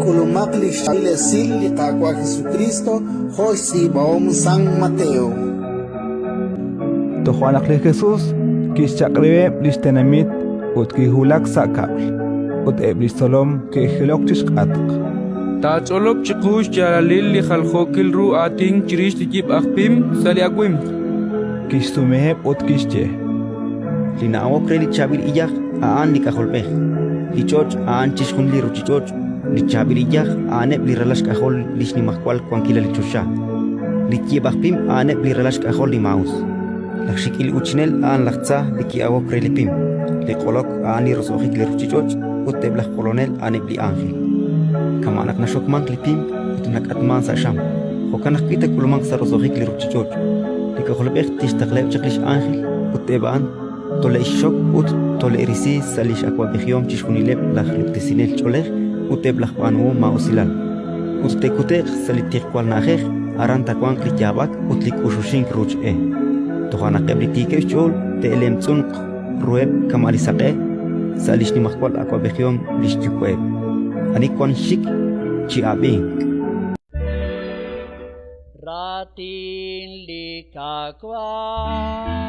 K'ulumaq li xchaab'il esil li Qaawa' Jesukriist jo' xtz'iib'ahom San Mateo. Toja' naq li Jesus kixchaq'rib'eb' li xtenamit ut kiwulak sa' kab'l, ut eb' li xtzolom ke'jilok chi xk'atq. Taach'olob' chiqu xyaalalil li jaljookil ru aatin chirix li yib' aj pim sa' li awimq. Kixsumeheb' ut kixye: Li na'awok re li chaab'il iyaj a'an li K'ajolb'ej; li ch'och' a'an chixjunil li ruuchich'och'; li chaab'il iyaj a'aneb' li ralal xk'ajol li xnimajwal wankilal li choxa; li yib' aj pim a'aneb' li ralal xk'ajol li maa'us. Laj xik'il uuchinel a'an laj tza li ki'awok re li pim; li q'olok a'an li roso'jik li ruuchich'och' ut eb' laj q'olonel a'aneb' li ánjel. Kama' naq naxokmank li pim ut nak'atmank sa' xam, jo'kan ajwi' taak'ulmanq sa' roso'jik li ruuchich'och'. Li K'ajolb'ej tixtaqlaheb' chaq li x'ánjel ut eb' a'an tole'xxok ut tole'risi sa' li x'awab'ejihom chixjunileb' laj luktesinel ch'oolej ut eb' laj b'aanuhom maa'usilal, ut te'kute'q sa' li tiqwal na'ajej, aran taawanq li yaab'ak ut li k'uxuxink ruuch e. Toja' naq eb' li tiikeb' xch'ool te'lemtz'unq ruheb' kama' li saq'e sa' li xnimajwal awab'ejihom li xYuwa'eb'. Ani wank xxik, chi'ab'inq. Raatin li Qaawa'.